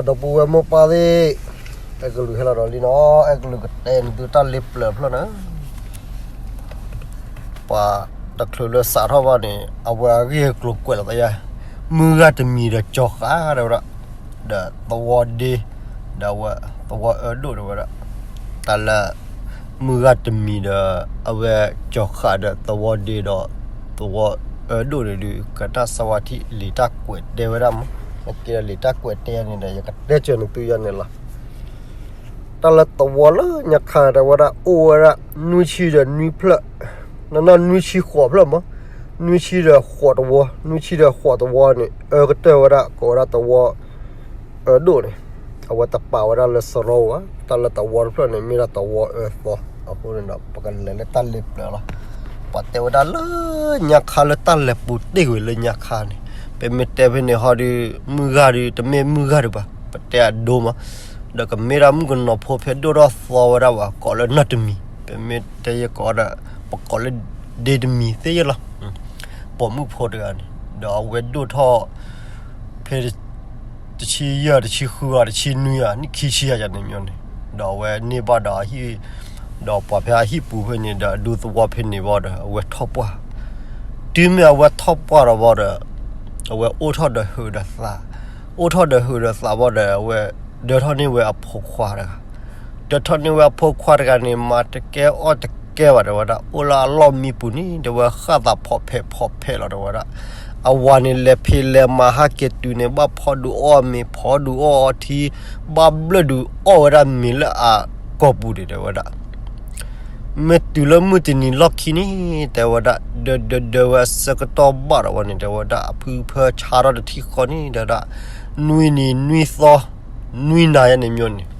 ဒီပုၢ်ဝဲၢ်မိၢ်ပၢ်သ့ၣ်, အဲၣ်ကလုာ်ဟဲလီၤဒီးလံနီၤ, အဲၣ်ကလုာ်ကတဲနသုတၢ်လ့ပျၢၤဖျၢၣ်န့ၣ်, ပှၤတချုးလၢစးထီၣ်ဘၣ်န့ၣ် အဝဲအဂ့ၢ်အကျိၤကွဲးလီၤသးယါ, မုၢ်ဂၤတမံၤဒီးကၠီၤဃးတဲဝဲဒၣ်, ဒီးသဝီဒ့, ဒီးအဝဲသဝီအၢဒိၣ်တဲဝဲဒၣ်, တၢ်လၢ မုၢ်ဂၤတမံၤဒီး အဝဲကၠီၤဃးဒီးသဝီဒ့ဒီး သဝီအၢဒိၣ်န့ၣ်ဒုး ကတၢ်ဆၢဝါထံလံာ်တၢ်ကွဲးတဲဝဲဒၣ်မး, နက့ၤဒီးလံာ်တၢ်ကွဲးတဲယါန့ၣ်ဒီး ယကတဲကၢၤနသုယါန့ၣ်လီၤ. တၢ်လၢသဝီလၢညါခါတဲဝဲဒၣ် အိၣ်ဝဲဒၣ် နွံဆံဒီးနွံဖျၢၣ်, နနီၢ်နွံဆံဃိးဖျၢၣ်မး, နွံဆံဒီးဃိးသဝီ, နွံဆံဒီးဃိးသဝီန့ၣ် အၢကတၢၢ်ဝဲဒၣ် ကိးဝဲဒၣ်သဝီအၢဒိၣ်န့ၣ်, အဝဲတပာ်ဝဲဒၣ်လၢစရီဧါ, တၢ်လၢသဝီတဖျၢၣ်န့ၣ် မ့ၢ်ဒၣ်သဝီအၢသီ, အဃိန့ၣ်ဒီး ပကလဲၤလၢတၢ်လ့ပျၢၤလီၤ. ပှၤတဲဝဲဒၣ်လၢညါခါလၢတၢ်လဲၤပူၤတ့ၢ်ကွံာ်လၢညါခါန့ၣ်, ပမ့ၢ်တဲဖဲန့ၣ်ဟီဒီး မုၢ်ဂၤဒီး တမ့ၢ်မုၢ်ဂၤဒံးဘၣ်, ပတဲအဒိမး, ဒီးကမ့ၢ်ဒၣ်မုၣ်ကနီၤဖိဖဲဒိၣ်ထီၣ်သီဝဲဒၣ်ဘၣ် ကိးလၢနီၢ်တမံၤ, ပမ့ၢ်တဲယကိးဒီး ပကိးလၢဒ့တမံၤသ့ယဲလီၤ. ပိာ်မုၣ်ဖိတဂၤန့ၣ် ဒီးအဝဲဒိၣ်ထီၣ် ဖဲ တဆံယဲၢ် တဆံဃုဧါ တဆံနွံဧါ နံၣ်ခံဆံဧါယၤန့ၣ်မ့ၢ်န့ၣ်, ဒီးအဝဲန့ၢ်ဘၣ်ဒီးအဟံၣ်, ဒီးပှၤဖဲအဟံၣ်ပူၤဖဲန့ၣ်ဒီး အဒူသဝီဖဲန့ၣ်ဘၣ်ဒီး အဝဲထီၣ်ပှၢ်, တုၤမ့ၢ်အဝဲထီၣ်ပှၢ်ဒီးဘၣ်ဒီး အဝဲအိၣ်ထီၣ်ဒီးဟုးဒီးသး, အိၣ်ထီၣ်ဒီးဟုးဒီးသးဘၣ်ဒီး အဝဲဒၢထီၣ်န့ၢ်ဝဲအဖိခွါတဂၤ ဒၢထီၣ်န့ၢ်ဝဲအဖိခွါတဂၤန့ၣ် မၤတကဲအီၣ်တကဲဘၣ်တဲဝဲဒၣ်, အိၣ်လၢအလီၢ်မံပူၤန့ၣ် တဲဝဲဃၣ်သးဖီၣ်ဖဲးဖီၣ်ဖဲးလီၤတဲဝဲဒၣ်, အဝၤန့ၣ်လဲၤဖံးလဲၤမၤဟးက့ၤတုၤန့ၣ် ဘၣ်ဖီဒုးအီၣ်မ့ၤ ဖီဒုးအီၣ်အီထံ, ဘၣ်ဘျၢၣ်ဒုးအီၣ်ဝဲဒၣ်မ့ၤလၢအကီၢ်ပူၤဒံးတဲဝဲဒၣ်. မ့ၢ်တုၤလၢမုၢ်တနံၤလီၢ်ခံန့ၣ် တဲဝဲဒၣ် ဒၢဒၢဒၢဝဲအဆၢကတီၢ်ဘၣ်ဒီးဝဲန့ၣ် တဲဝဲဒၣ် အဖုဖၢဆါထီၣ်တထံၣ်ဃီန့ၣ် တဲဝဲဒၣ် နွံနံၤနွံသီ နွံနၤယဲန့ၣ်မ့ၢ်န့ၣ်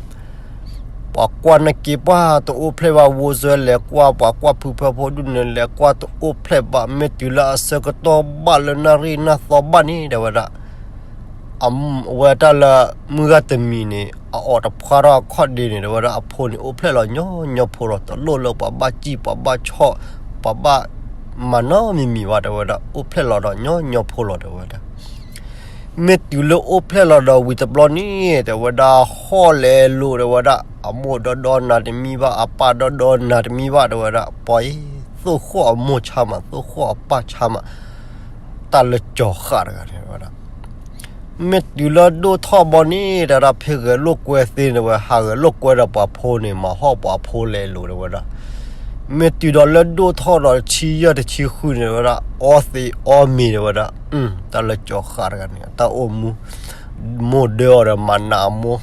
ပှၤကွၢ်နာ်က့ၤပှၢ်တအိၣ်ဖျဲၣ်ဘၣ် ဝိၢ်စၢၤလဲၤကွၢ် ပှၤကွၢ်ဖုဖၢဖိဒူၣ်န့ၣ် လဲၤကွၢ်တအိၣ်ဖျဲၣ်ဘၣ် မ့ၢ်တုၤလၢအဆၢကတီၢ်ဘၣ်လၢနၣ်ရံၣ်နၣ်သီဘၣ်န့ၣ် တဲဝဲဒၣ် အဝဲတၢ်လၢ မုၢ်ဂၤတမံၤန့ၣ် အအီၣ်တဖှါထီၣ်အခီၣ်ဒ့န့ၣ် တဲဝဲဒၣ် အဖိန့ၣ်အိၣ်ဖျဲၣ်လီၤညီညီဖိလီၤ တလိၣ်လၢပှၤဘၣ်စံၣ်ပှၤဘၣ်ဆီၣ် ပှၤဘၣ်မၤနီတမံၤမံၤဘၣ် တဲဝဲဒၣ် အိၣ်ဖျဲၣ်လီၤဒီးညီညီဖိလီၤ တဲဝဲဒၣ် မ့ၢ်တုၤလၢအိၣ်ဖျဲၣ်လီၤဒီးဝံၤတဘျီန့ၣ် တဲဝဲဒၣ် ဟီၣ်လဲၤလိၤ တဲဝဲဒၣ် အမိၢ်ဒီဒီနၤတမံၤဘၣ် အပၢ်ဒီဒီနၤတမံၤဘၣ် တဲဝဲဒၣ် ပှၤအံၤ သိၣ်ဃီၣ်အမိၢ်ဆါမး သိၣ်ဃီၣ်အပၢ်ဆါမး တၢ်လၢကၠီၤဃးတဂၤန့ၣ် တဲဝဲဒၣ် မ့ၢ်တုၤလၢဒိၣ်ထီၣ်ဘီန့ၣ် တဲဝဲဒၣ် ဖဲဂဲၤလိာ်ကွဲသ့န့ၣ်ဝဲ ဟးဂဲၤလိာ်ကွဲဒီးပှၤဖိန့ၣ် မၤဟီၣ်ပှၤဖိလဲၤလိၤ တဲဝဲဒၣ် မ့ၢ်တုၤဒီးလၢဒိၣ်ထီၣ်ဒီးတဆံယဲၢ်တဆံဃုန့ၣ် တဲဝဲဒၣ် အီသံးအီမ့ၤ တဲဝဲဒၣ် တၢ်လၢကၠီၤဃးတဂၤန့ၣ် အတၢ်အိၣ်မူ မိၢ်ဒၢအီၤဒီးမၤနးအမိၢ်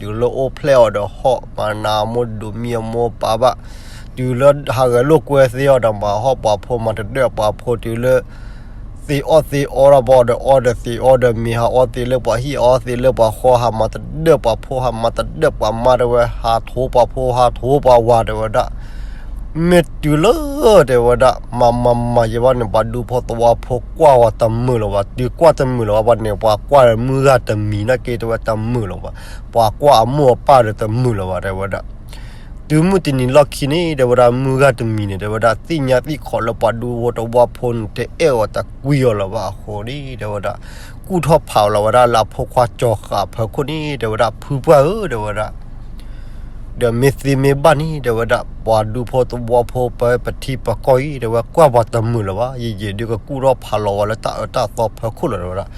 တုၤလၢအိၣ်ဖျဲၣ်အီၤဒီးဟီၣ် မၤနးအမိၢ်ဒိးမံအမိၢ်ပၢ်ဘၣ် တုၤလၢဟးဂဲၤလိာ်ကွဲသ့အီၤဒီးမၤဟီၣ်ပှၤဖိ မၤတဒၢပှၤဖိ တုၤလၢ သ့အီၣ်သ့အီထီၣ်ဘၣ်ဒီး အီဒီးသ့အီဒီးမ့ၤ ဟးအီသ့လၢပှၤဟံၣ် အီသ့လၢပှၤဃီ ဟးမၤတဒၢပှၤဖိ ဟးမၤတဒၢပှၤမါ တဲဝဲ ဟးထိပှၤဖိ ဟးထိပှၤဝၤ တဲဝဲဒၣ် မ့ၢ်တုၤလၢ တဲဝဲဒၣ် မၤမၤမၤယံၤဘၣ်န့ၣ် ပှၤဒူဖိသဝီဖိကွၢ်ဝဲတမုာ်လၢၤဘၣ် တုၤကွၢ်တမုာ်လၢၤဘၣ်ဘၣ်န့ၣ် ပှၤကွၢ်မုၢ်ဂၤတမံၤနာ်က့ တဲဝဲတမုာ်လၢၤဘၣ် ပှၤကွၢ်အမိၢ်အပၢ်ဒီးတမုာ်လၢၤဘၣ် တဲဝဲဒၣ် တုၤမုၢ်တနံၤလီၢ်ခံန့ၣ် တဲဝဲဒၣ် မုၢ်ဂၤတမံၤန့ၣ် တဲဝဲဒၣ် သ့ၣ်ညါသ့ၣ်ခိးလၢပှၤဒူဖိသဝီဖိန့ၣ် တအဲၣ်အီၤတကွံအီၤလၢၤဘၣ်အဃိန့ၣ် တဲဝဲဒၣ် ကူၣ်ထီၣ်ဖးအီၤလၢၤဝဲဒၣ်လၢအဖိခွါကၠီၤဃးအဖီခိၣ်န့ၣ် တဲဝဲဒၣ် ဖုပှၢ်ဧၢ တဲဝဲဒၣ် ဒီးမ့ၢ်သ့မ့ၢ်ဘၣ်န့ၣ် တဲဝဲဒၣ် ပှၤဒူဖိသဝီဖိပၢပထံပကီၢ်အံၤ တဲဝဲ ကွၢ်ပှၤတမုာ်လၢၤဘၣ် ယံာ်ယံာ်ဒုးကကူၣ်ထီၣ်ဖးလီၤဝဲလၢတၢ်အၢတၢ်သီဖီခိၣ်လီၤ တဲဝဲဒၣ်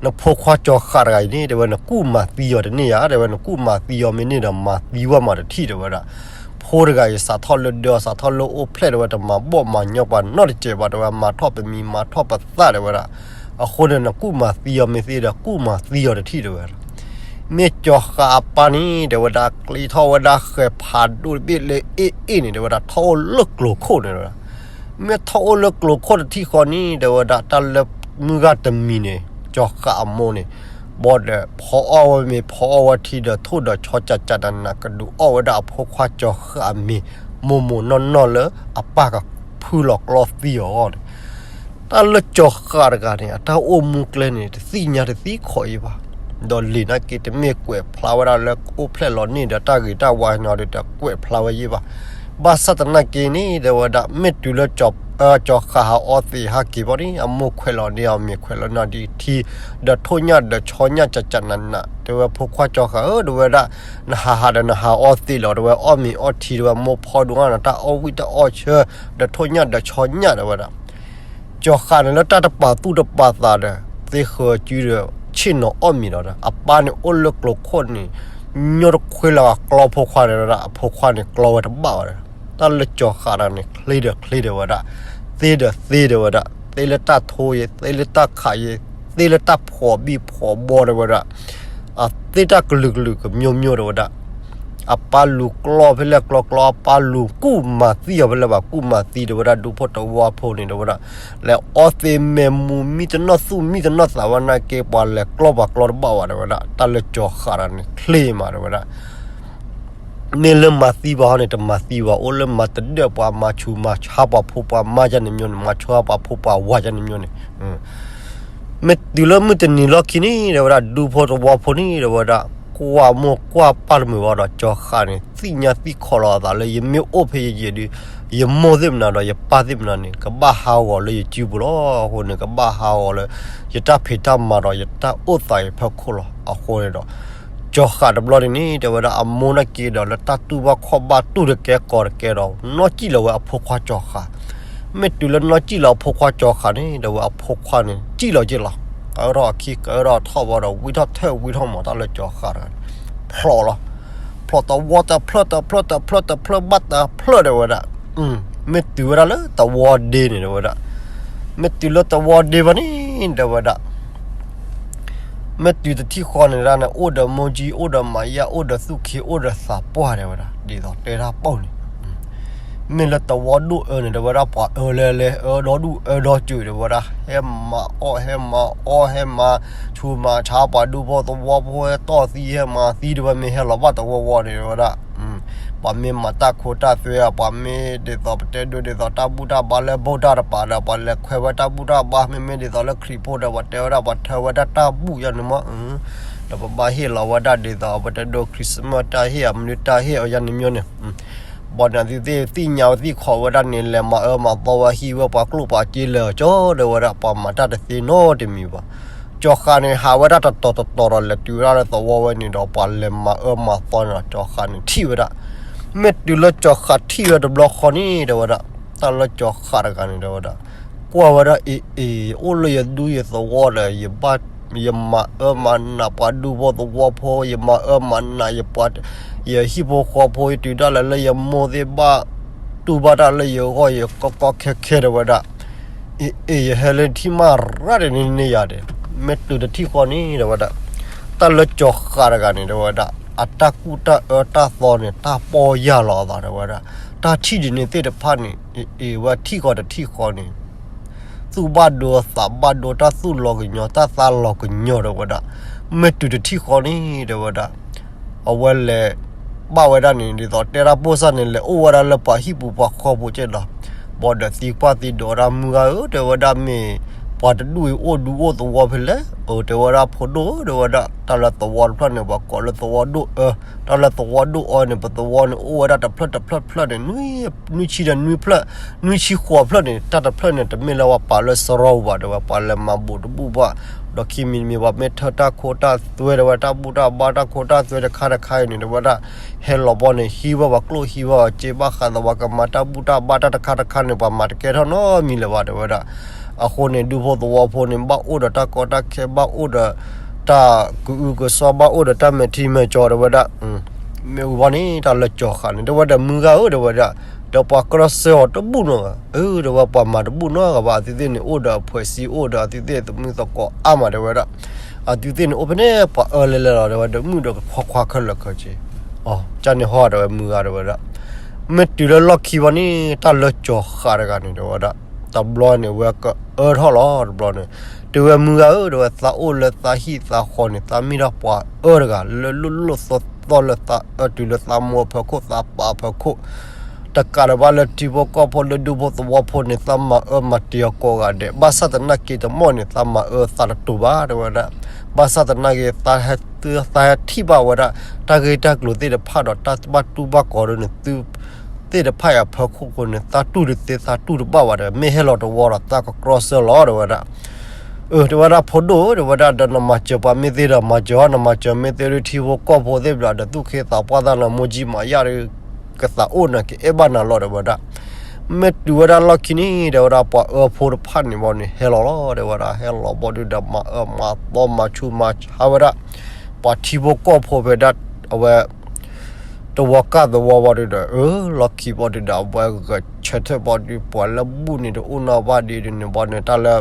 နဖိခွါကၠီၤဃးတဂၤအံၤန့ၣ် တဲဝဲ နကူၣ်မၤသံအီၤတန့ၢ်ဧါ တဲဝဲ နကူၣ်မၤသံအီၤမ့ၢ်န့ၢ်ဒီး မၤသံဝဲမးတထံၣ် တဲဝဲဒၣ် ဖိတဂၤအံၤ စးထီၣ်လၢဒၢ စးထီၣ်လၢအိၣ်ဖျဲၣ် တဲဝဲ တမၤဘီၣ်မၤညီပှၤနီတစဲးဘၣ် တဲဝဲ မၤထီၣ်ပမံၤ မၤထီၣ်ပသၣ် တဲဝဲဒၣ် အဃိန့ၣ် နကူၣ်မၤသံအီၤမ့ၢ်သ့ဒီး ကူၣ်မၤသံအီၤတထံၣ် တဲဝဲဒၣ် မ့ၢ်ကၠီၤဃးအပၢ်န့ၣ် တဲဝဲဒၣ် ကျ့ထီၣ်ဝဲဒၣ်ဃဲၤဖးဒိၣ်တဘ့ၣ်လၢအ့ၣ်အ့ၣ်န့ၣ် တဲဝဲဒၣ် ထီၣ်အိၣ်လၢကျိၤခိၣ်န့ၣ် တဲဝဲဒၣ် မ့ၢ်ထီၣ်အိၣ်လၢကျိၤခိၣ်တထံၣ်ဃီန့ၣ် တဲဝဲဒၣ် တၢ်လၢမုၢ်ဂၤတမံၤန့ၣ် ကၠီၤဃးအမိၢ်န့ၣ် ဘၣ်ဒီး ဖီအီၣ်ဝဲမ့ၤ ဖီအီၣ်ဝဲထံဒီးထိၣ်ဒီးဆီ ကၠးကၠးနးနး ကဒုးအီၣ်ဝဲဒၣ်အဖိခွါကၠီၤဃးအမ့ၤ မိၢ်မိၢ်နီၢ်နီၢ်လၢအပၢ်ကဖုလီၤကျီသံအီၤန့ၣ် တၢ်လၢကၠီၤဃးတဂၤန့ၣ် အတၢ်အိၣ်မူကျဲန့ၣ် တသ့ၣ်ညါတသ့ခီအံၤဘၣ်. ဒီးလံာ်နာ်က့ တမ့ၢ်ကွဲးဖျါဝဲဒၣ်လၢအိၣ်ဖျဲၣ်လီၤန့ၢ်ဒီးတၢ်ဂ့ၤတၢ်ဝါန့ၣ်ဒီး တကွဲးဖျါဝဲယံၤဘၣ်. ဘၣ်ဆၣ်သနာ်က့န့ၣ် တဲဝဲဒၣ် မ့ၢ်တုၤလၢကၠီၤ အၢ ကၠီၤဃာ်ဟးအီသံးဟးက့ၤဘီန့ၣ် အမိၢ်ခွဲးလီၤန့ၢ်အီၤ မ့ၢ်ခွဲးလီၤန့ၢ်အီၤဒ်ထံ ဒီးထိၣ်ညၣ်ဒီးဆီညၣ်ကၠးကၠးနးနး တဲဝဲဖိခွါကၠီၤဃာ်ဧၢ တဲဝဲဒၣ်, နဟးဟးဒီးနဟးအီသံးလီၤ တဲဝဲ အီၣ်မ့ၤအီထံ တဲဝဲ မိၢ်ဖီဒိၣ်အါနၤ တၢ်အီၣ်ဝံၣ်တၢ်အီၣ်ဆၢ ဒီးထိၣ်ညၣ်ဒီးဆီညၣ် တဲဝဲဒၣ် ကၠီၤဃာ်န့ၣ်လၢတၢ်တပာ်သူၣ်တပာ်သးဒီး သ့ဃၢၤစုဒီး ဆ့ၣ်နီၤအီၣ်မ့ၤလီၤဒီး အပၢ်န့ၣ်အိၣ်လၢကျိခိၣ်န့ၣ် ညိၣ်တခွ့လီၤကျီဖိခွါန့ၣ်ဒီး အဖိခွါန့ၣ်ကျီဝဲတဘၣ်ဝဲဒီး တၢ်လၢကၠီၤဃာ်တဂၤန့ၣ် ချ့ဒီးချ့ဒီးဝဲဒၣ်, သ့ဒီးသ့ဒီးဝဲဒၣ်, သ့လၢတၢ်ထိယဲ, သ့လၢတၢ်ခးယဲ, သ့လၢတၢ်ဖှီၣ်ဘံၣ်ဖှီၣ်ဘီဒီးဝဲဒၣ်, အသ့တၢ်ကလုာ်ကလုာ်ကမျိုးမျိုးဒီးဝဲဒၣ် အပၢ်လူၤကျီဖဲလဲၣ်ကျီကျီ အပၢ်လူၤကူၣ်မၤသံအီၤဖဲလဲၣ်ဘၣ် ကူၣ်မၤသံဒီးဝဲဒၣ် ဒူဖိတဝီဖိန့ၣ်ဒီးဝဲဒၣ်, လဲၤအီသံးမဲာ်မူၤ မံတနီၢ်သူၣ်မံတနီၢ်သးဝဲနာ်က့ ပှၤလဲၤကျီပှၤကျီတဘၣ်ဝဲဒီးဝဲဒၣ်, တၢ်လၢကၠီၤဃာ်တဂၤန့ၣ် ချ့မးဒီးဝဲဒၣ် မ့ၢ်လၢမၤသံပှၤဟီန့ၣ် တမၤသံဘၣ်, အိၣ်လၢမၤတဒၢၣ်ပှၤ မၤဆူးမၤဆါပှၤဖိပှၤမါယါန့ၣ်မျိုးန့ၣ်, မၤဆါပှၤဖိပှၤဝၤယါန့ၣ်မျိုးန့ၣ်, မ့ၢ်တုၤလၢမုၢ်တနံၤလီၢ်ခံန့ၣ် တဲဝဲဒၣ် ဒူဖိတဝီဖိန့ၣ် တဲဝဲဒၣ် ကွၢ်မိၢ်ကွၢ်ပၢ်တမုာ်ဘၣ်ဒီး ကၠီၤဃာ်န့ၣ် သ့ၣ်ညါသံၣ်ခီၣ်လီၤအသးလၢ ယမ့ၢ်အိၣ်ဖဲယယဲၢ်ဒီး ယမိၢ်သ့ၣ်မနုၤဒီး ယပၢ်သ့ၣ်မနုၤန့ၣ် ကဘၣ်ဟးဂီၤလၢယစုပူၤလီၤ. အဃိန့ၣ် ကဘၣ်ဟးဂီၤလၢ ယတၢ်ဖံးတၢ်မၤဒီး ယတၢ်အိၣ်သးအံၤဖီခိၣ်လီၤ. အဃိန့ၣ်ဒီး ကၠီၤဃာ်တဘျီန့ၣ်န့ၣ် တဲဝဲဒၣ် အမိၢ်နာ်က့ဒီး လၢတၢ်တူၢ်ဘၣ်ခီၣ်ဘၣ်တူၢ်တကဲကီးတကဲဒီး နီၢ်ကံၣ်လီၤဝဲအဖိခွါကၠီၤဃာ်, မ့ၢ်တုၤလၢနီၢ်ကံၣ်လီၤအဖိခွါကၠီၤဃာ်န့ၣ် တဲဝဲအဖိခွါန့ၣ် ကံၣ်လီၤက့ၤလီၤ, ကၢထီၣ်အခံ ကၢထီၣ်ထီၣ်ဘီဒီး ဝံထီၣ်ထဲဝံထီၣ်မး တၢ်လၢကၠီၤဃာ်တဂၤန့ၣ် ဖျိးလီၤ, ဖျိးတဝီတဖျၢၣ်တဖျၢၣ်တဖျၢၣ်တဖျၢၣ်ဘၣ်တဖျၢၣ်တဲဝဲဒၣ်, မ့ၢ်တုၤဝဲဒၣ်လၢတဝီဒ့န့ၣ်တဲဝဲဒၣ်, မ့ၢ်တုၤလၢတဝီဒ့ဘၣ်န့ၣ် တဲဝဲဒၣ် မ့ၢ်တုၤတထံၣ်ဃီန့ၣ်ဒၣ်န့ၣ် အိၣ်ဒီးမိၢ်ကၠံ အိၣ်ဒီးမၤယါ အိၣ်ဒီးသူၣ်ခ့ အိၣ်ဒီးသးပှၢ်တဲဝဲဒၣ် ဒ်သိးတဲတၢ်ပိၢ်န့ၣ်, မ့ၢ်လၢတဝီဒိၣ်အၢန့ၣ် တဲဝဲဒၣ် ပှၤအၢလဲလဲ အၢဒီဒူၣ်အၢဒီစၢၤတဲဝဲဒၣ် ဟဲမၤအီၣ် ဟဲမၤအီ ဟဲမၤဆူးမၤဆါ ပှၤဒူဖိသဝီဖိ ဟဲတီၢ်သံ ဟဲမၤသံတဲဝဲ မ့ၢ်ဟဲလီၤဘၣ်တဝီဝီန့ၣ် တဲဝဲဒၣ် ပှၤမ့ၢ်မၤတၢ်ခိတၢ်သွဲ ပှၤမ့ၢ်ဒ်သိးပတဲဒိဒ်သိးတၢ်ဘူၣ်တၢ်ဘါလၢ ဗုဒ္ဓ တပၤဒီး ပှၤလဲၤခွဲးဝဲတၢ်ဘူၣ်တၢ်ဘါ မ့မ့ၢ်ဒ်သိးလၢခရံာ်ဖိဒီး ပှၤတဲဝဲဒၣ် ပှၤထၢဝဲဒၣ်တၢ်ဘူၣ်ယါန့ၣ်မး, ဒီးပဘၣ်ဟ့ၣ်လီၤဝဲဒၣ်ဒ်သိး ပတဲဒိ Christmas တၢ်ဟ့ၣ် အမနုၤတၢ်ဟ့ၣ်အီၤယါန့ၣ်မးန့ၣ်, ဘၣ်န့ၣ်သုသ့ၣ်သ့ၣ်ညါဝဲသ့ၣ်ခီးဝဲဒၣ်န့ၣ် လဲၤမၤအၢမၤသီဝဲ ဟံးဝဲပှၤကျိၣ်ပှၤစ့လၢာ်ကၠီ တဲဝဲဒၣ် ပှၤမၤတၢ်တသ့နီတမံၤဘၣ်. ကၠီၤဃာ်န့ၣ် ဟးဝဲဒၣ်တတီၤတတီၤဒီး လဲၤတုၤဝဲဒၣ်လၢသဝီဝဲန့ၣ်ဒီး ပှၤလဲၤမၤအၢမၤသီန့ၣ်ဒီး ကၠီၤဃာ်န့ၣ်ထံၣ်ဝဲဒၣ်, မ့ၢ်တုၤလၢကၠီၤဃာ်ထံၣ်ဝဲတဘျီဃီန့ၣ် တဲဝဲဒၣ် တၢ်လၢကၠီၤဃာ်တဂၤန့ၣ် တဲဝဲဒၣ် ကွၢ်ဝဲဒၣ် အ့ အ့ အိၣ်လၢယဒူယသဝီဒီး ယဘၣ် ယမၤအၢမၤနးပှၤဒူဖိသဝီဖိ ယမၤအၢမၤနးယပှၤ ယဟံၣ်ဖိဃီဖိ ယတုၤဒၣ်လဲာ်လၢယမိၢ်သ့ၣ်ဘၣ် တူၢ်ဘၣ်တၢ်လၢယဂီၢ်ယကီကီခဲခဲတဲဝဲဒၣ်, အ့ အ့ ယဟဲလၢထံၣ်မးရၣ်ဒ်န့ၣ်န့ၢ်ယၤဒဲး, မ့ၢ်တုၤတထံၣ်ဃီန့ၣ် တဲဝဲဒၣ် တၢ်လၢကၠီၤဃာ်တဂၤန့ၣ် တဲဝဲဒၣ် အတၢ်ကူၣ်တၢ်အၢတၢ်သီန့ၣ် တၢ်ပီၢ်ယၢ်လီၤအသးတဲဝဲဒၣ်, တၢ်ထံၣ်ဒ်န့ၣ်သ့ၣ်တဖၣ်န့ၣ် အ့ အ့ ဝဲထံၣ်ဃီတထံၣ်ဃီန့ၣ် သူၣ်ဘၣ်ဒိသးဘၣ်ဒိ တၢ်သူၣ်လီၤကညီၤ တၢ်သးလီၤကညီၤတဲဝဲဒၣ်, မ့ၢ်တုၤတထံၣ်ဃီန့ၣ် တဲဝဲဒၣ် အဝဲလဲၤ ဘၣ်ဝဲဒၣ်န့ၣ် ဒ်သိးတဲတၢ်ပိၢ်စၢ်န့ၣ် လဲၤအိၣ်ဝဲဒၣ်လၢပှၤဟံၣ်ပူၤပှၤဃီပူၤကဲဒီး ဘၣ်ဒီးသံကွၢ်သံဒိးဝဲဒၣ် မုၢ်ဂၤဧၢ တဲဝဲဒၣ် မ့ၢ်ပှၤတဒူၣ်အံၤအိၣ်ဒူအိၣ်သဝီဖဲလဲၣ်, အၢ တဲဝဲဒၣ် ဖိဒိၣ်ဧၢ တဲဝဲဒၣ် တၢ်လၢသဝီတဖျၢၣ်န့ၣ် ပှၤကိးလၢသဝီဒိၣ်အၢ, တၢ်လၢသဝီဒိၣ်အၢန့ၣ် ပသဝီန့ၣ် အိၣ်ဝဲဒၣ်တဖျၢၣ်တဖျၢၣ်တဖျၢၣ်န့ၣ် နွံဆံဒီးနွံဖျၢၣ်, နွံဆံဃိးဖျၢၣ်န့ၣ် တၢ်တဖျၢၣ်န့ၣ် တမ့ၢ်လၢပှၤပာ်လၢစရီပူၤဘၣ် တဲဝဲ ပှၤလဲၤမၤဘူးတဘူးဘၣ်, ဒီးခံမံၤတမံၤ ပှၤမ့ၢ်ထၢတၢ်ခိတၢ်သွဲ တဲဝဲ တၢ်ဘူၣ်တၢ်ဘါတၢ်ခိတၢ်သွဲတခါတခါအံၤန့ၣ် တဲဝဲဒၣ် ဟဲလီၤဘီန့ၣ် ဟံးဝဲပှၤကျိၣ်ဟံးဝဲအီၤ စ့ဘၣ်ဃးသး ပှၤကမၤတၢ်ဘူၣ်တၢ်ဘါတၢ်တခါတခါန့ၣ် ပှၤမၤတကဲထီၣ်နီတမံၤလၢၤဘၣ် တဲဝဲဒၣ်. အဃိန့ၣ် ဒူဖိသဝီဖိန့ၣ် ဘၣ်အိၣ်ဒီးတၢ်ကီတၢ်ခဲ ဘၣ်အိၣ်ဒီးတၢ်ကအုကစွါ ဘၣ်အိၣ်ဒီးတၢ်မဲာ်ထံမဲာ်ကၠီ တဲဝဲဒၣ်. မ့ၢ်ဝံၤဘီန့ၣ် တၢ်လၢကၠီၤဃာ်န့ၣ် တဲဝဲဒၣ် မုၢ်ဂၤဧၢ တဲဝဲဒၣ် ဒီးပှၤကရၢစၢအီၤတဘူၣ်နီတဂၤ, အၢ တဲဝဲ ပှၤမၤတဘူၣ်နီတဂၤဘၣ်, အသုသ့ၣ်န့ၣ် အိၣ်ဒီးအဖှဲးစံ အိၣ်ဒီးအသုသ့ၣ်သမုသကိးအါမး တဲဝဲဒၣ်. အသုသ့ၣ်န့ၣ် အိၣ်ဖဲန့ၣ် ပှၤအၢလဲလဲလီၤ တဲဝဲ ဒီးမုၣ်ဒီးခွါခွါခဲလၢာ်ခဲဆ့, ကန့ၣ်ဟီ တဲဝဲ မုၢ်ဂၤ တဲဝဲဒၣ်. မ့ၢ်တုၤလၢလီၢ်ခံဘီန့ၣ် တၢ်လၢကၠီၤဃာ်တဂၤန့ၣ် တဲဝဲဒၣ် တဘျီန့ၣ် ဝဲကအၢထီၣ်လီၤ တဘျီန့ၣ်, တဲဝဲ မုၢ်ဂၤဧၢ တဲဝဲ သးအိၣ်လၢသးဟံၣ်သးဃီန့ၣ် သးမ့ၢ်ဒၣ်ပှၤအၢတဂၤ လၢလိၣ်လိၣ်သီသီလၢသးအၢတုၤလၢသးမိၢ်အဖီခိၣ် သးပၢ်အဖီခိၣ် တကးဒံးဘၣ်လၢထံဖိကီၢ်ဖိလၢဒူဖိသဝီဖိန့ၣ် သးမၤအၢမၤတ့ၢ်အီၤကိးဂၤဒဲး, ဘၣ်ဆၣ်သနာ်က့တမီၢ်န့ၣ် သးမၤအၢသးတတိၤဘၣ် တဲဝဲဒၣ်. ဘၣ်ဆၣ်သနာ်က့ သးဟဲထံၣ်ဘၣ်ဝဲဒၣ် တၢ်ဂ့ၢ်တၢ်ကျိၤသ့ၣ်တဖၣ်ဒီး တၢ်ဘၣ်တူၢ်ဘၣ်ကီၤဒ်န့ၣ် သု သ့ၣ်တဖၣ်အံၤအဖီခိၣ်ဃိန့ၣ် သးတူၢ်တသ့သးတူၢ်တဘၣ်ဘၣ်ဒီး မ့ၢ်ဟဲလီၤတဝီဒီး သးကကြီဆၢလီၤ တဲဝဲဒၣ်. အၢ တဲဝဲဒၣ် ဖိဒိၣ်ဧၢ တဲဝဲဒၣ် ဒီးနမၤစၢၤပှၤမ့ၢ်သ့ဒီး မၤစၢၤအီၤ နမၤစၢၤမ့ၢ်သ့ဒီး ထံဖိကီၢ်ဖိသ့ၣ်တဖၣ်ဒီး သူၣ်က့သးပှၢ်သးနၤ မိၢ်ကၠံမၤယၣ်ဒီး ကသးအိၣ်နၤ ကအဲၣ်ဘၣ်နၤလီၤ တဲဝဲဒၣ်. မ့ၢ်တုၤဝဲဒၣ်လီၢ်ခံန့ၣ် တဲဝဲဒၣ် ပှၤအၢဖိတဖၣ်န့ၣ်ဘီန့ၣ် ဟဲလီၤလီၤ တဲဝဲဒၣ်. ဟဲလီၤဘီဒုးဒီး မၤအၢမၤသီ မၤဆူးမၤဆါဝဲဒၣ် ပှၤထံဖိကီၢ်ဖိဖဲဒၣ် အဝဲ တဝီကၢ်သဝီဘီဒုးဒီး အၢ လီၢ်ခံဘီဒုးဒီး အဝဲဂဲၤဆၢထၢၣ်ဘီဒုး ပှၤလၢဘူၣ်န့ၣ်တအိၣ်နီဘၣ်ဒ်န့ၣ်ဘီန့ၣ် တၢ်လၢ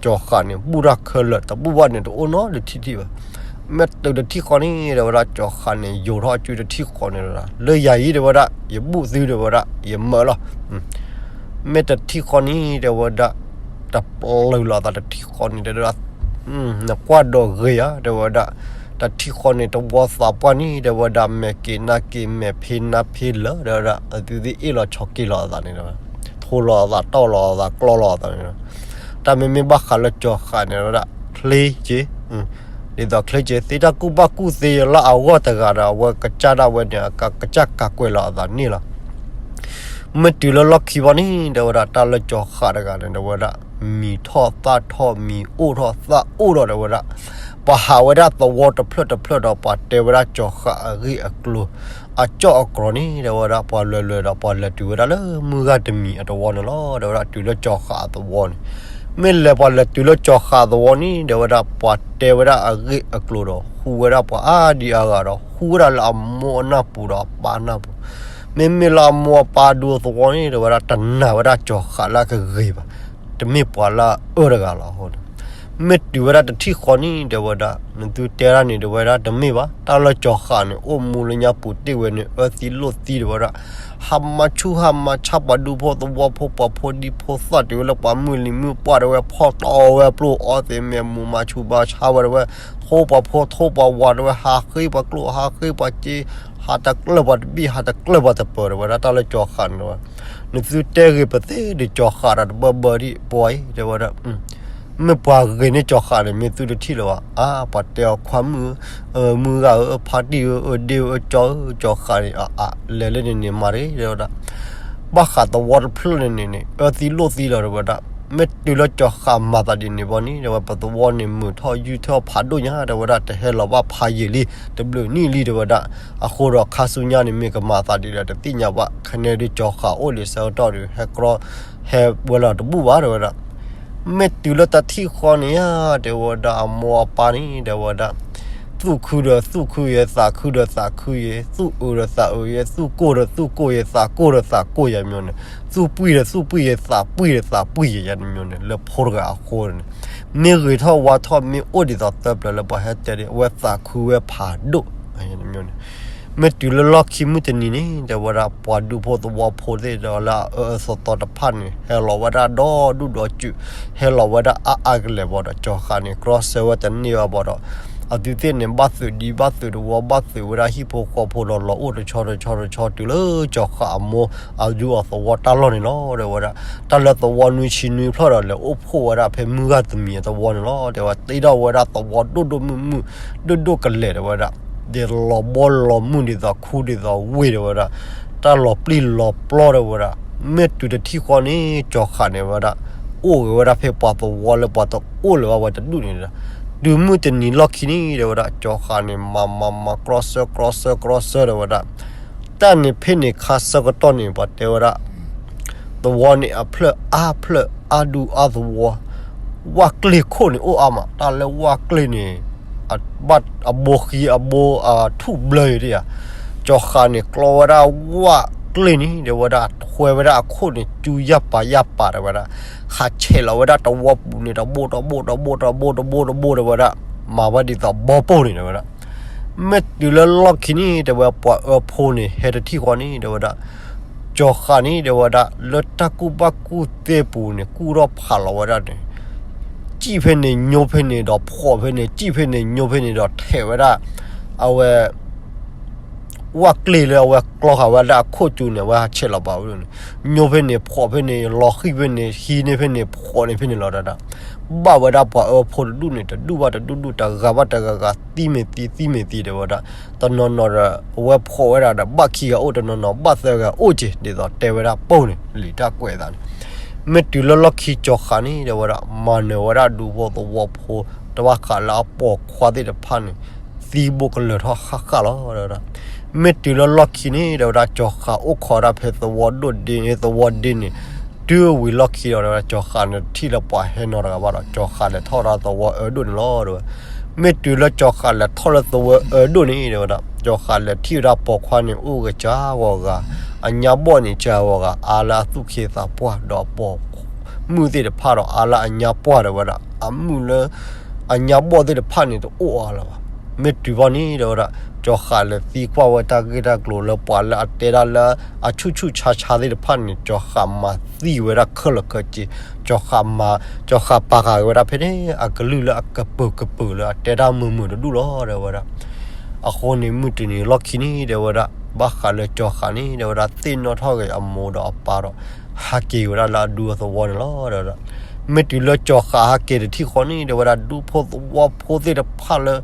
ကၠီၤဃးန့ၣ် ဘူၣ်တၢ်ခဲလၢာ် တဘူၣ်ဘၣ်န့ၣ် တအိၣ်နီတထံၣ်ထံၣ်ဘၣ်. မ့ၢ်တုၤတထံၣ်ဃီန့ၣ် တဲဝဲဒၣ် ကၠီၤဃးန့ၣ် ယိၤထီၣ်အစုတထံၣ်ဃီန့ၣ် လၢယၤအံၤ တဲဝဲဒၣ် ယဘူၣ်သု တဲဝဲဒၣ် ယမၢလီၤ. မ့ၢ်တထံၣ်ဃီန့ၣ် တဲဝဲဒၣ် တပျုာ်လီၤသး တထံၣ်ဃီန့ၣ် တဲဝဲဒၣ် နကွၢ်ဒီးဂ့ၤဧါ တဲဝဲဒၣ်. တထံၣ်ဃီန့ၣ် တဝီသးပှၢ်န့ၣ် တဲဝဲဒၣ် မဲာ်က့ၤနါက့ၤ မဲာ်ဖ့နါဖ့လၢာ် တဲဝဲဒၣ် အသုသ့ၣ်အ့ၣ်လီၤဆီက့ၤလီၤအသးန့ၣ် ထိလီၤအသး တီၢ်လီၤအသး ကျီလီၤအသးန့ၣ်. တၢ်မ့မ့ၢ်ဘၣ်ဃးလၢကၠီၤဃးန့ၣ် တဲဝဲဒၣ် ချ့က့ၤ ဒ်သိးချ့က့ၤ သ့တၢ်ကူၣ်ဘၣ်ကူၣ်သ့လၢအဂီၢ်တဂၤဒီး အဝဲကစၢ်ဒၣ်ဝဲန့ၣ် အကစၢ်ကးကွဲးလီၤအသးန့ၣ်လီၤ. မ့ၢ်တုၤလၢလီၢ်ခံဘီန့ၣ် တဲဝဲဒၣ် တၢ်လၢကၠီၤဃးတဂၤန့ၣ် တဲဝဲဒၣ် မံၤထီၣ်သၣ်ထီၣ် မံၤအိၣ်ထီၣ်သၣ်အိၣ်ထီၣ် တဲဝဲဒၣ်. ပှၤဟးဝဲဒၣ်သဝီတဖျၢၣ်တဖျၢၣ်ဒီး ပှၤတဲဝဲဒၣ်ကၠီၤဃးအဂ့ၢ်အကျိၤ အကၠီၣ်အကြီၤန့ၣ် တဲဝဲဒၣ် ပှၤလဲၤလဲၤဒီး ပှၤလဲၤတုၤဝဲဒၣ်လၢမုၢ်ဂၢ်တမံၤအသဝီန့ၣ်လီၤ တဲဝဲဒၣ် တုၤလၢကၠီၤဃးအသဝီန့ၣ်. မ့ၢ်လဲၤပှၤလဲၤတုၤလၢကၠီၤဃးအသဝီန့ၣ် တဲဝဲဒၣ် ပှၤတဲဝဲဒၣ်အဂ့ၢ်အကျိၤဒီး ဃူဝဲဒၣ်ပှၤအါဒံအါဂၤဒီး ဃူဝဲဒၣ်လၢအမိၢ်အနၢ်ပူၤဒီးအပၢ်အနၢ်ပူၤ. မ့မ့ၢ်လၢအမိၢ်အပၢ်ဒူအသဝီန့ၣ် တဲဝဲဒၣ် တနာ်ဝဲဒၣ်ကၠီၤဃးလၢအကဂ့ၤဘၣ်, တမ့ၢ်ပှၤလၢအအၢတဂၤလီၤအဃိန့ၣ်. မ့ၢ်တုၤဝဲဒၣ်တထံၣ်ဃီန့ၣ် တဲဝဲဒၣ် နသုတဲဒၣ်န့ၣ် တဲဝဲဒၣ် တမ့ၢ်ဘၣ်, တၢ်လၢကၠီၤဃးန့ၣ် အိၣ်မူလၢညါပူၤတ့ၢ်ဝဲန့ၣ် အၢသံလိၣ်သံ တဲဝဲဒၣ် ဟးမၤဆူၣ်ဟးမၤဆါပှၤဒူဖိသဝီဖိ ပှၤဖိဒံဖိသၣ် တဲဝဲလၢပှၤမုၢ်လံၤမုၢ်ပှၢ် တဲဝဲ ဖီၣ်တီဝဲပျိၢ်အီသံးမဲာ်မူၤ မၤဆူၣ်မၤဆါဝဲ တဲဝဲ ထိပှၤဖိ ထိပှၤဝၤ တဲဝဲ ဟးဃ့ပှၤကျိၣ် ဟးဃ့ပှၤစ့ ဟးတကျၢၢ်ပှၤတဘ့ၣ် ဟးတကျၢၢ်ပှၤတပၢၤ တဲဝဲဒၣ် တၢ်လၢကၠီၤဃးန့ၣ် တဲဝဲ. နသုတဲဂ့ၤပသ့ဒီး ကၠီၤဃးဒီးတဘၢဘၢဒံး ပှၤအံၤ တဲဝဲဒၣ် မ့ၢ်ပှၤဂ့ၤန့ၢ်ကၠီၤဃးန့ၣ် မ့ၢ်သုတထံၣ်လၢၤဘၣ်. အါ ပှၤတဲအီၤ ခွါမုၣ်ဧၢ, မုၢ်ဂၤဧၢ, ဖါတံၢ်ဧၢ, အၢဒ့ဧၢ, ကၠီဧၢ, ကၠီၤဃးန့ၣ် အါ လဲၤလၢန့ၣ်န့ၣ် မၤတဂ့ၤ တဲဝဲဒၣ်. ဘၣ်ဃးသဝီတဖျၢၣ်န့ၣ်န့ၣ် အၢသံလိၣ်သံလီၤ တဲဝဲဒၣ်. မ့ၢ်တုၤလၢကၠီၤဃးမၤသးဒ်န့ၣ်ဘီန့ၣ် တဲဝဲ ပသဝီန့ၣ် မုာ်ထီၣ်ယုၢ်ထီၣ်ဖးဒိၣ်ညါ တဲဝဲဒၣ် တဟဲလီၤဘၣ်ဖးယံာ်လံ တဘျုးနံၣ်လံ တဲဝဲဒၣ်. အဃိဒီးခါဆူညါန့ၣ် မ့ၢ်ကမၤသးဒ်လဲၣ် တသ့ၣ်ညါဘၣ်. ခဲန့ၣ်ဒုး ကၠီၤဃးအိၣ်လံဆၢကတီၢ်ဒီး ဟဲကြီ ဟဲဝဲလီၤတဘူၣ်ဘၣ် တဲဝဲဒၣ်. မ့ၢ်တုၤလၢတထံၣ်ဃီန့ၣ်ဧါ တဲဝဲဒၣ် အမိၢ်အပၢ်န့ၣ် တဲဝဲဒၣ် သူၣ်ခုဒီးသူၣ်ခုယဲ သးခုဒီးသးခုယဲ သူၣ်အုးဒီးသးအုးယဲ သူၣ်ကိၢ်ဒီးသူၣ်ကိၢ်ယဲ သးကိၢ်ဒီးသးကိၢ်ယဲ မ့ၢ်န့ၣ် သူၣ်ပှံၢ်ဒီးသူၣ်ပှံၢ်ယဲ သးပှံၢ်ဒီးသးပှံၢ်ယဲ ယဲန့ၣ်မ့ၢ်န့ၣ် လၢဖိတဂၤအဃိန့ၣ် မ့ၢ်ဂ့ၤထီၣ်ဝါထီၣ် မ့ၢ်အိၣ်ဒ်သိးသၢပျၢၤလၢပှၤဟဲတဲဒ် အဝဲသးခုဝဲဖးဒိၣ် မ့ၢ်န့ၣ် မ့ၢ်တုၤလၢလီၢ်ခံမုၢ်တနံၤန့ၣ် တဲဝဲဒၣ် ပှၤဒူဖိသဝီဖိသ့ၣ်ဒီးလၢအအၢအၢသီသီတဖၣ်န့ၣ် ဟဲလီၤဝဲဒၣ်ဒီဒူၣ်ဒီစူး ဟဲလီၤဝဲဒၣ်အါအါကလဲာ်ဘၣ်ဒီး ကၠီၤဃးန့ၣ် ကြီဆၢဝဲတန့ၢ်ဘၣ်ဘၣ်ဒီး အသုသ့ၣ်န့ၣ် ဘၣ်သုးဒံဘၣ်သုးတဝီ ဘၣ်သုးဝဲဒၣ်ဟံၣ်ဖိဃီဖိဒီး လီၤအိၣ်တဆီတဆီတဆီ တုၤလၢကၠီၤဃးအမိၢ်အဒူအသဝီတၢ်လီၢ်န့ၣ်လီၤ တဲဝဲဒၣ်. တၢ်လၢသဝီနွံဆံနွံဖျၢၣ်ဒီး လဲၤအိၣ်ဖှိၣ်ဝဲဒၣ်ဖဲမုၢ်ဂၢ်တမံၤအသဝီန့ၣ်လီၤ တဲဝဲ. တ့ထီၣ်ဝဲဒၣ်သဝီဒိၣ်ဒိၣ်မုၢ်မုၢ် ဒိၣ်ဒိၣ်ကလဲာ် တဲဝဲဒၣ်. ဒ်လီၤဘီလီၤမုၢ်ဒ်သိးခူဒ်သိးဝ့ၢ် တဲဝဲဒၣ်. တၢ်လီၤပျံၤလီၤပျီ တဲဝဲဒၣ်. မ့ၢ်တုၤတထံၣ်ဃီန့ၣ် ကၠီၤဃးန့ၣ်ဝဲဒၣ် အိၣ်ဂ့ၤဝဲဒၣ်ဖဲပှၤသဝီလၢပှၤတအိၣ်လၢၤဘၣ်ဝဲတဒူၣ်န့ၣ်ဒီး တုၤမုၢ်တနံၤလီၢ်ခံန့ၣ် တဲဝဲဒၣ် ကၠီၤဃးန့ၣ် မၤမၤမၤကြီဆၢကြီဆၢကြီဆၢ တဲဝဲဒၣ်. တၢ်န့ၣ်ဖဲန့ၣ်ခါဆၢကတီၢ်န့ၣ် ပှၤတဲဝဲဒၣ် သဝီန့ၣ်အဖျၢၣ်အါဖျၢၣ်အါဒူအါသဝီ ဝၣ်ကျ့ၢ်ခိၣ်န့ၣ်အိၣ်အါမး တၢ်လၢဝၣ်ကျ့ၢ်န့ၣ် အဘိဃံအဘိအထူၣ်ဘျၢယဲဒၣ်ဧါ. ကၠီၤဃးန့ၣ် ကျီဝဲဒၣ်ဝၣ်ကျ့ၢ်န့ၣ် တဲဝဲဒၣ် ထွဲဝဲဒၣ်အခိၣ်န့ၣ် ကၠူယၢ်ပၤယၢ်ပၤ တဲဝဲဒၣ်. ဟးဆဲးလီၤဝဲဒၣ်တဝီပူၤန့ၣ် တဘိတဘိတဘိတဘိတဘိတဘိတဘိ တဲဝဲဒၣ်. မၤဝဲဒ်သိးဘီပိၢ်န့ၣ် တဲဝဲဒၣ်. မ့ၢ်တုၤလၢလီၢ်ခံန့ၣ် တဲဝဲ ပှၤအၢဖိန့ၣ် ဟဲတထံၣ်ဃီန့ၣ် တဲဝဲဒၣ် ကၠီၤဃးန့ၣ် တဲဝဲဒၣ် လၢတၢ်ကူၣ်ဘၣ်ကူၣ်သ့ပူၤန့ၣ် ကူၣ်ထီၣ်ဖးလီၤဝဲဒၣ်န့ၣ် စံၣ်ဖဲန့ၣ်ညိဖဲန့ၣ်ဒီးဖှီၣ်ဖဲန့ၣ် စံၣ်ဖဲန့ၣ်ညိဖဲန့ၣ်ဒီးထဲးဝဲဒၣ် အဝဲ ဝၣ်ကျ့ၢ်လၢအဝဲကျီဃာ်ဝဲဒၣ်အခိၣ်ကၠူန့ၣ် အဝဲဟးဆဲးလီၤပာ်ဝဲန့ၣ် ညိဖဲန့ၣ်ဖှီၣ်ဖဲန့ၣ် လီၤဃံၣ်ဖဲန့ၣ် ဟံးန့ၢ်ဖဲန့ၣ် ဖှီၣ်န့ၢ်ဖဲန့ၣ်လီၤဒၣ်ဒၣ်. ဘၣ်ဝဲဒၣ်ပှၤအၢဖိတဒူၣ်န့ၣ် တဒူၣ်ဘၣ်တဒူၣ်ဒူၣ် တဂၤဘၣ်တဂၤဂၤ သံမ့ၢ်သံ သံမ့ၢ်သံ တဲဝဲဒၣ်. တနီၤနီၤဒီး အဝဲဖိးဝဲဒၣ်ဒီး ဘၣ်ခံဂၤအိၣ်, တနီၤနီၤ ဘၣ်သၢဂၤအိၣ်က့ၤ ဒ်သိးတဲဝဲဒၣ်ပိၢ်န့ၣ် လံာ်တၢ်ကွဲးအသးန့ၣ်. မ့ၢ်တုၤလၢလီၢ်ခံ ကၠီၤဃးန့ၣ် တဲဝဲဒၣ် မၤနၢၤဝဲဒၣ်ဒူဖိသဝီဖိ တဘၣ်ဃးလၢအပိာ်ခွါသ့ၣ်တဖၣ်န့ၣ် သံဘိကလၢၤထီၣ်ဃၣ်ဃၣ်လီၤ တဲဝဲဒၣ်. မ့ၢ်တုၤလၢလီၢ်ခံန့ၣ် တဲဝဲဒၣ် ကၠီၤဃးအိၣ်ခိးဒၣ်ဖဲသဝီဒိၣ်ဒ့ သဝီဒ့န့ၣ် တုၤဝံၤလီၢ်ခံဒီး တဲဝဲဒၣ် ကၠီၤဃးန့ၣ် တထံၣ်လၢပှၤဟဲနီတဂၤဘၣ်ဒီး ကၠီၤဃးလဲၤထီၣ်ဝဲဒၣ်သဝီအၢဒိၣ်န့ၣ်လီၤ တဲဝဲ. မ့ၢ်တုၤလၢကၠီၤဃးလဲၤထီၣ်လၢသဝီအၢဒိၣ်န့ၣ် တဲဝဲဒၣ် ကၠီၤဃးလဲၤထံၣ်ဝဲဒၣ်ပိာ်ခွါန့ၣ် အိၣ်ဂၤစှၤဂီၤဂၤ, အညါဘီၣ်န့ၣ်စှၤဂီၤဂၤ, အါလၢအသူၣ်က့သးပှၢ်ဒီးအပိာ်မုၣ်သ့ၣ်တဖၣ်ဒီး အါလၢအညါပှၢ် တဲဝဲဒၣ်. အမုၣ်လၢ အညါဘီၣ်သ့ၣ်တဖၣ်န့ၣ် တအိၣ်အါလၢၤဘၣ်. မ့ၢ်တုၤဘၣ်န့ၣ် တဲဝဲဒၣ် ကၠီၤဃးလဲၤသံကွၢ်ဝဲတၢ်ဂ့ၢ်တၢ်ကျိၤလၢပှၤလၢအတဲဒၣ်လၢအဆူၣ်ဆူၣ်ဆါဆါသ့ၣ်တဖၣ်န့ၣ် ကၠီၤဃးမၤသံဝဲဒၣ်ခဲလၢာ်ခဲဆ့, ကၠီၤဃးမၤ, ကၠီၤဃးပာ်ဃာ်က့ၤဝဲဒၣ်ဖဲန့ၣ် အကလုၢ်လၢအကပၢၤကပၢၤလၢအတဲတၢ်မုာ်မုာ်တဒူၣ်လီၤ တဲဝဲဒၣ်. အဃိန့ၣ် မုၢ်တနံၤလီၢ်ခံန့ၣ် တဲဝဲဒၣ် ဘၣ်ဃးလၢကၠီၤဃးန့ၣ် တဲဝဲဒၣ် သ့ၣ်နီၣ်ထီၣ်က့ၤအမိၢ်ဒီးအပၢ်ဒီး ဟးက့ၤဝဲဒၣ်လၢအဒူအသဝီန့ၣ်လီၤ တဲဝဲဒၣ်. မ့ၢ်တုၤလၢကၠီၤဃးဟးက့ၤတထံၣ်ဃီန့ၣ် တဲဝဲဒၣ် ဒူဖိသဝီဖိသ့ၣ်တဖၣ်လၢ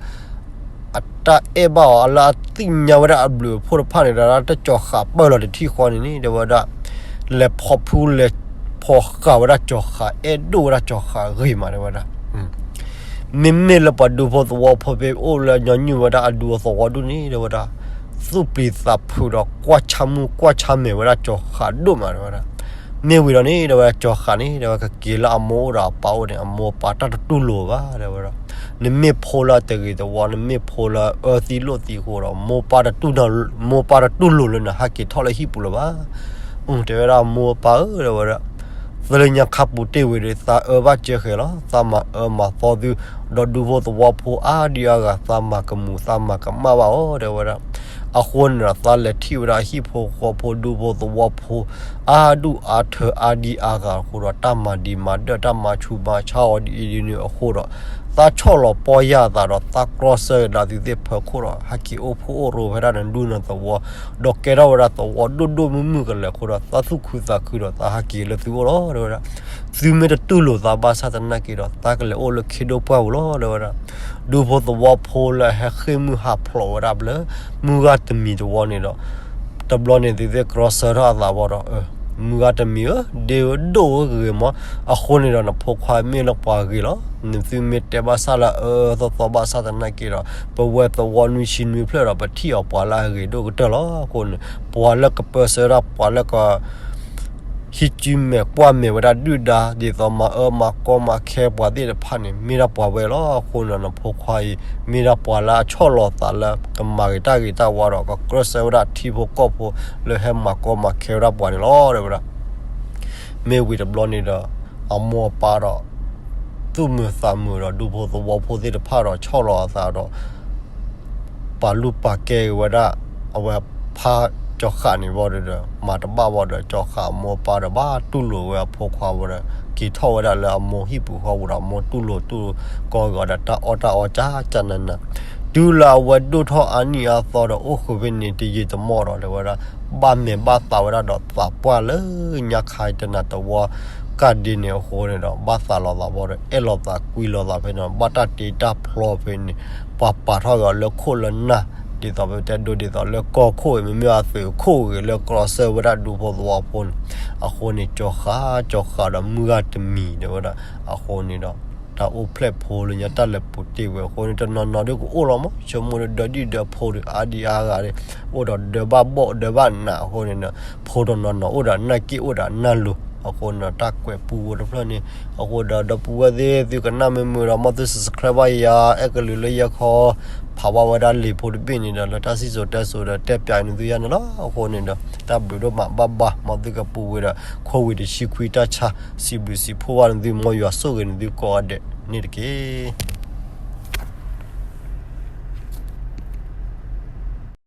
အတၢ်အဲၣ်ဘၣ်အီၤ လၢအသ့ၣ်ညါဝဲဒၣ်အဘျုးအဖှိၣ်တဖၣ်န့ၣ် တဲဝဲဒၣ် တၢ်ကၠီၤဃးပၢၢ်လီၤတထံၣ်ဃီန့ၣ်န့ၣ် တဲဝဲဒၣ် လဲၤဖီၣ်ဖုလဲၤဖီၣ်ဃာ်ဝဲဒၣ်ကၠီၤဃး အဲၣ်ဒိၣ်ဝဲဒၣ်ကၠီၤဃးဂ့ၤမး တဲဝဲဒၣ်. မ့မ့ၢ်လၢပှၤဒူဖိသဝီဖိဖဲအိၣ်လၢညီနုၢ်ဝဲဒၣ်အဒူအသဝီဒူၣ်န့ၣ် တဲဝဲဒၣ် သူၣ်ပျံၤသးဖုးဒီး ကွၢ်ဆါမုၢ်ကွၢ်ဆါမဲာ်ဝဲဒၣ်ကၠီၤဃးဒိၣ်မး တဲဝဲဒၣ်. မ့ၢ်ဝံၤဒီးန့ၣ် တဲဝဲဒၣ် ကၠီၤဃးန့ၣ် တဲဝဲ ကက့ၤလၢအမိၢ်အိၣ်ဒီးအပၢ်အိၣ်န့ၣ် အမိၢ်အပၢ်တၢ်တတူၢ်လိာ်ဘၣ် တဲဝဲဒၣ်. နမ့ၢ်ဖိလၢတဂ့ၤသဝီ နမ့ၢ်ဖိလၢအၢသံလိာ်သံအဃိဒီး မိၢ်ပၢ်တတူၢ်လိာ်လၢနဟးက့ၤထီၣ်လၢဟံၣ်ပူၤလၢၤဘၣ်. တဲဝဲဒၣ် မိၢ်ပၢ်ဧၢ တဲဝဲဒၣ် သၢလၢညါခါပူၤတ့ၢ်ဝံၤဒီး သးအၢဘၣ်စၢဃဲၤလီၤ. သးမၤအၢမၤသီသု ဒီးဒူဖိသဝီဖိအါဒံအါဂၤ သးမၤကမူၤသးမၤကမၣ်ဘၣ်အီၤ တဲဝဲဒၣ်. အဃိန့ၣ်ဒီး သးလဲၤထံၣ်ဝဲဒၣ်ဟံၣ်ဖိဃီဖိဒူဖိသဝီဖိ အါဒူၣ်အါထၢအါဒံအါဂၤအဃိဒီး တၢ်မၤဒံးမၤဒၢၣ် တၢ်မၤဆူးမၤဆါအီၤဒ်အံၤဒ်နုၤအဃိဒီး သးဆီၣ်လီၤပီၢ်ယၢ်အသးဒီး သးကြီဆၢကဒါသုသ့ၣ် ဖၢခိၣ်ဒီး ဟဲက့ၤအိၣ်ဖှိၣ်အိၣ်ရိဖဲဒၣ်နဒူနသဝီ ဒီးကဲထီၣ်ဝဲဒၣ်သဝီဒိၣ်ဒိၣ်မုၢ်မုၢ်ကလဲာ်အဃိဒီး သးသူၣ်ခုသးခုဒီး သးဟးက့ၤလၢသုအိၣ်လီၤ တဲဝဲဒၣ်. သုမ့ၢ်တတူၢ်လိာ်သးဘၣ်ဆၣ်သနာ်က့ဒီး သးကလဲၤအိၣ်လၢခ့ဒိၣ်ပှၢ်ပူၤလီၤ တဲဝဲဒၣ်. ဒူဖိသဝီဖိလၢအဟဲဃ့ၢ်မုၢ်ဟးဖျိးဝဲဒၣ်လၢ မုၢ်ဂၤတမံၤတဝီန့ၣ်ဒီး တဘျီန့ၣ် သုသ့ၣ်ကြီဆၢထီၣ်အသးဘၣ်ဒီး မုၢ်ဂၤတမံၤဧၢ ဒ့ဧၢ ဒိၣ်ဧၢ ဂ့ၤမး, အဃိန့ၣ်ဒီး နဖိခွါမ့ၢ်လၢပှၤဂ့ၤလီၤ. နသုမ့ၢ်တဲဘၣ်ဆၣ်လၢအအၢအၢသီသီဘၣ်ဆၣ်သနာ်က့ဒီး ပဝဲသဝီနွံဆံနွံဖျၢၣ်ဒီး ပထံၣ်အီၤပှၤလၢအဂ့ၤဒိၣ်ကတၢၢ်လီၤ. အဃိန့ၣ် ပှၤလၢကပၢဆှၢဒၣ် ပှၤလၢက ဟံးစုမဲာ်ကွၢ်မဲာ်ဝဲဒၣ်ဒုၣ်ဒါ ဒ်သိးမၤအၢမၤကီမၤခဲပှၤသ့ၣ်တဖၣ်န့ၣ် မ့ၢ်ဒၣ်ပှၤဝဲလီၤ. အဃိန့ၣ်ဒီး နဖိခွါအံၤ မ့ၢ်ဒၣ်ပှၤလၢအဆီၣ်လီၤသးလၢ ကမၤဂ့ၤတၢ်ဂ့ၤတၢ်ဝါဒီး ကကြၢးဆၢဝဲဒၣ်ထံဖိကီၢ်ဖိ လၢဟဲမၤကီမၤခဲဝဲဒၣ်ပှၤန့ၣ်လီၤ တဲဝဲဒၣ်. မ့ၢ်ဝံၤတဘျီန့ၣ်ဒီး အမိၢ်အပၢ်ဒီး သူၣ်မုာ်သးမုာ်ဒီး ဒူဖိသဝီဖိသ့ၣ်တဖၣ်ဒီး ဆီၣ်လီၤအသးဒီး ပာ်လုၢ်ပာ်ကဲဝဲဒၣ် အဝဲဖးကၠီၤဃာ်န့ၣ်ဘၣ်ဒီး မၤတဘၣ်ဘၣ်ဒီး ကၠီၤဃာ်အမိၢ်အပၢ်ဒီး ဘၣ်တူၢ်လိာ်ဝဲအဖိခွါဝဲဒီး က့ၤထီၣ်ဝဲဒၣ်လၢအမိၢ်ဟံၣ်ပူၤဃီပူၤဒီး အမိၢ်တူၢ်လိာ်တူၢ်ကီဂီၤဒီး တၢ်အီၣ်တၢ်အီကၢကၢနးနး တုၤလၢအဝဲဒိၣ်ထီၣ်အါနံၣ်အါသီဒီး အိၣ်ဃုာ်ဖဲန့ၣ် တယံာ်တမီၢ်ဒီး တဲဝဲဒၣ် ဘၣ်မဲာ်ဘၣ်သးဝဲဒၣ်ဒီးသးပှၢ်လၢညါခါတနၤတဝီ ကၢ်ဒ့န့ၣ်အဃိန့ၣ်ဒီး ဘၣ်သးလီၤသးဘၣ်ဒီး အဲၣ်လီၤသးကွံလီၤသးဖဲန့ၣ် ဘၣ်တၢ်တ့တၢ်ဖျီဖဲန့ၣ် ပှၤပာ်ထီၣ်က့ၤအီၤလၢခိၣ်လၢနၢ် ဒ်သိးပတဲဒိဒ်သိးလၢကီၢ်ခိၣ်အံၤ မ့မ့ၢ်အသုးခိၣ်ဂ့ၤလၢကြီဆၢဝဲဒၣ်ဒူဖိသဝီဖိန့ၣ် အဃိန့ၣ် ကၠီၤဃာ် ကၠီၤဃာ်ဒီးမုၢ်ဂၤတမံၤ တဲဝဲဒၣ် အဃိန့ၣ်ဒီး တၢ်အိၣ်ဖျဲၣ်ဖိလၢညါတၢ်လဲၤပူၤတ့ၢ်ဝဲအဃိန့ၣ် တနီၤနီၤဒုးကအိၣ်လီၤမး ဆိကမိၣ်ဒုးဒၢဒံၣ်ဒၢဖိဒုးအါဒံအါဂၤန့ၣ် အိၣ်ဒီးဒၢဘၣ်ဘီၣ်ဒၢဘၣ်နးအဃိန့ၣ်ဒီး ဖိတနီၤနီၤအိၣ်ဒီးနၢ်က့ၣ်အိၣ်ဒီးနၢ်လိၤ အဃိန့ၣ်ဒီး တၢ်ကွဲးပူဖိတဖျၢၣ်န့ၣ် အဃိဒီး ဒီပုၢ်ဝဲၢ်သ့ၣ် သုကနၣ်မုာ်မုာ်ဒီး မ်သု subscribe ဘၣ်ယၤ အဲၣ်ကလုာ်လၢယဲခီ ဖးဝဲဒၣ်လံာ်ဖိတဘ့ၣ်န့ၣ်ဒီး လၢတၢ်စံၣ်စိၤတဲစိၤဒီး တဲပၠးနသုယါန့ၣ်လီၤ. အဃိန့ၣ်ဒီး တၢ်ဘျုးဒိၣ်မးဘၣ်ဘၣ် မ်သုကပူၤဝဲဒီး ခိဝံၤတဆံခွံတၢ်ဆါ စံးဘျုးစံးဖှိၣ်ဘၣ်နသု မ်ယွၤဆိၣ်ဂ့ၤနသုကိးဂၤဒဲးန့ၣ်တက့ၢ်.